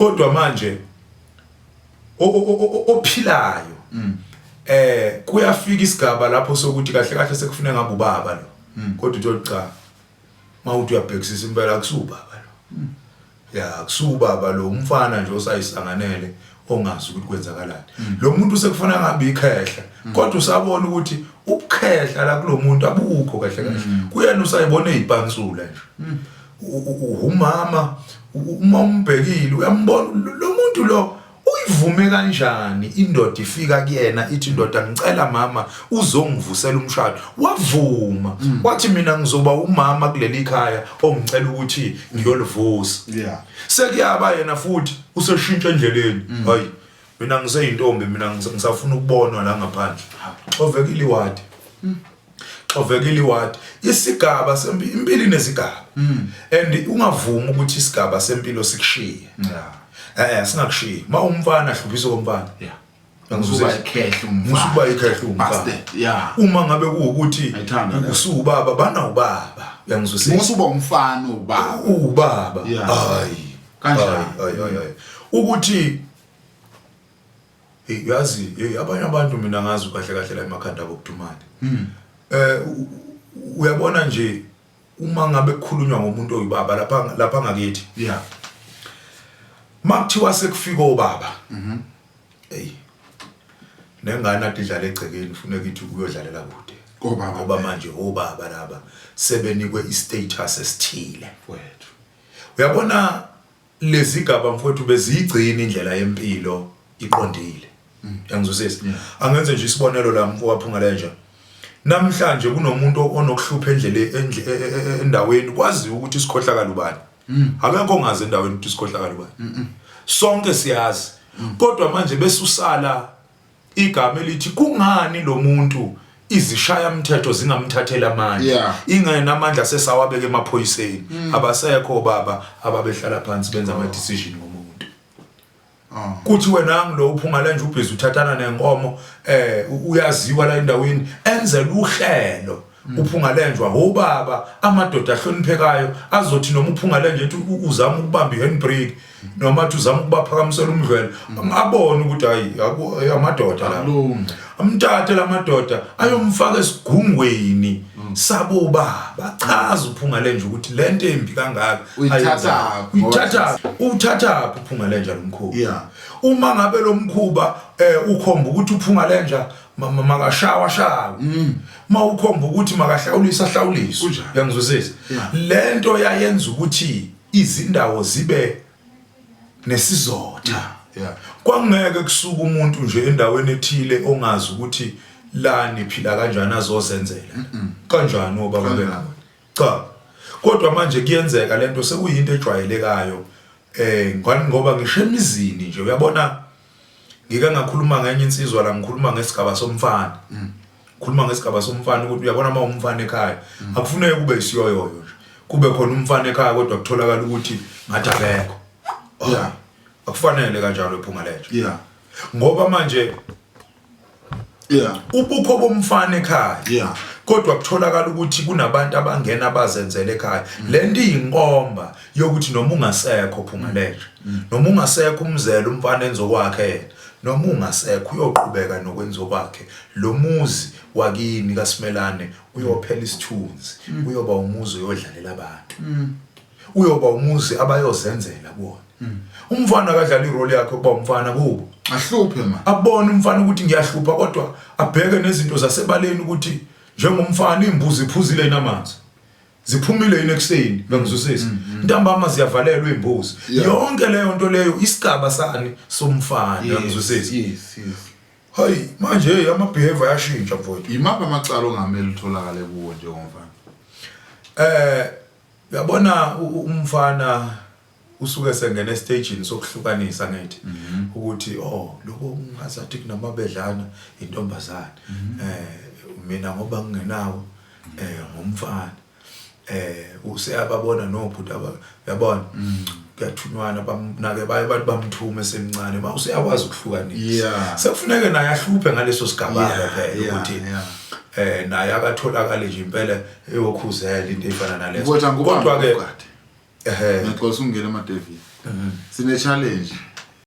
Kodwa manje ophilayo kuyafika isigaba lapho sokuthi kahle kahle sekufuneka ngabe ubaba lo. Kodwa uthi cha, mawuthi uyabhekisisa impela akusubaba lo. Ya, akusubaba lo, umfana nje osayisanganele ongazi ukuthi kwenzakalani. Lo muntu sekufanele ngabe ikhehla, kodwa usabona ukuthi ubukhehla la kulomuntu abukho kahle kahle. Kuyena usayibona ezipansula nje. Umama uma umbhekile uyambona lo muntu lo uyivume kanjani indoda ifika kuyena ithi, "Indoda, ngicela mama uzongivusela umshado." Wavuma, wathi, "Mina ngizoba umama kuleli khaya ongicela ukuthi ngiyolivusa." Sekuyaba yena futhi useshintsha endleleni, "Hayi, mina ngiseyintombi, mina ngisafuna ukubonwa la ngaphandle." Xovekile iwadi, xovekile iwadi. Isigaba sempilo, impilo inezigaba, and ungavumi ukuthi isigaba sempilo sikushiye. Singakushiyi. Ma umfana, hluphisa komfana. Usuba ikhehla umfana. Musuba ikhehla umfana. Bastard. Yeah. Uma ngabe kuwukuthi Ayithanda leyo. usubaba, bana ubaba, uyangizwisisa? Musuba umfana ubaba. Ubaba. Hayi. Kanjani? Hayi, hayi, hayi, ukuthi hey, yazi, hey, abanye abantu mina ngazi kahle kahle la emakhanda abo kudumane. Uyabona nje uma ngabe kukhulunywa ngomuntu oyibaba lapha ngakithi, makuthiwa sekufika obaba, hey, nengane ade idlala egcekeni funeka ithi uyodlalela kude. Kobaba. Ngoba manje obaba laba sebenikwe istatus esithile. Wethu. Uyabona lezi gaba mfowethu beziyigcina indlela yempilo iqondile, yangizwisisa? Angenze nje isibonelo la, mfo waphunga lenja. Namhlanje kunomuntu onokuhlupha endlele endaweni, kwaziwa ukuthi isikhohlakala ubani. Akekho ongazi endaweni ukuthi isikhohlakala ubani, sonke siyazi. Kodwa manje bese usala igama elithi, kungani lo muntu izishaya mthetho zingamthathela amandla? Ingena amandla sesawabeka emaphoyiseni. Abasekho baba ababehlala phansi benza ama decision ngomuntu. Kuthi wena ngilo uphunga lenje ubhizi uthathana nenkomo, uyaziwa la endaweni, enzela uhlelo uphunga lenjwa obaba amadoda ahloniphekayo azothi noma uphunga lenje ethi uzama ukubamba ihandbrake noma athi uzama ukubaphakamisela umdlwelo, abone ukuthi hayi, amadoda la. Akulungi. Amthathe lamadoda ayomfaka esigungweni sabo baba, chaza uphunga lenje ukuthi lento embi kangaka Uyithathaphi? Uyithatha, uthathaphi uphunga lenja lo mkhuba? Uma ngabe lo mkhuba ukhomba ukuthi uphunga lenja makashawa shawa, ma ukhomba ukuthi makahlawulisa ahlawuliswe. Kunjalo. Uyangizwisisa? Yeah. Lento yayenza ukuthi izindawo zibe nesizotha. Kwangeke kusuka umuntu nje endaweni ethile ongazi ukuthi la niphila kanjani azozenzela kanjani obaba. Kanjani? Bengakhona cha, kodwa manje kuyenzeka lento sekuyinto ejwayelekayo, ngani ngoba ngisho emizini nje. Uyabona, ngike ngakhuluma ngenye insizwa la, ngikhuluma ngesigaba somfana, khuluma ngesigaba somfana ukuthi uyabona uma umfana ekhaya akufuneki kube isiyoyoyo nje, kube khona umfana ekhaya kodwa kutholakala ukuthi ngathi akekho. Akufanele kanjalo ephunga lenja. Ngoba manje ubukho bomfana ekhaya kodwa kutholakala ukuthi kunabantu abangena bazenzele ekhaya, lento iyinkomba yokuthi noma ungasekho phunga lenja, noma ungasekho umzela umfana enzo kwakhe yena, noma ungasekho uyoqhubeka nokwenza kwakhe. Lo muzi wakini kaSimelane uyophela isithunzi, uyoba umuzi uyodlalela abantu, uyoba umuzi abayozenzela kuwona. Umfana akadlala irole yakhe ukuba umfana kubo. Ahluphe ma. Abone umfana ukuthi ngiyahlupha, kodwa abheke nezinto zasebaleni ukuthi njengomfana imbuzi iphuzile yini amanzi, ziphumile yini ekuseni, bengizwisisa, ntambama ziyavalelwa imbuzi. Yonke leyo nto leyo isigaba sani somfana, uyangizwisisa? Yes. Hayi, manje hey, ama behavior ayashintsha, mfowethu. Yimaphi amacala ongamele utholakale kuwo njengomfana? Uyabona umfana usuke sengena estagini sokuhlukanisa ngithi ukuthi, oh, lokho kungazathi kunamabedlana intombazane, mina ngoba ngingenawo ngumfana, useyababona nobhuti aba, uyabona, kuyathunywana bamnake, baye bathi bamthume semncane, ma useyakwazi ukuhlukanisa. Sekufuneke naye ahluphe ngaleso sigaba phela ukuthi naye akatholakale nje impela eyokhuzela into efana nalezo. Kodwa Kodwa ke ngubani? Ehe. Ngixolisa ungena emadevini. Sine challenge.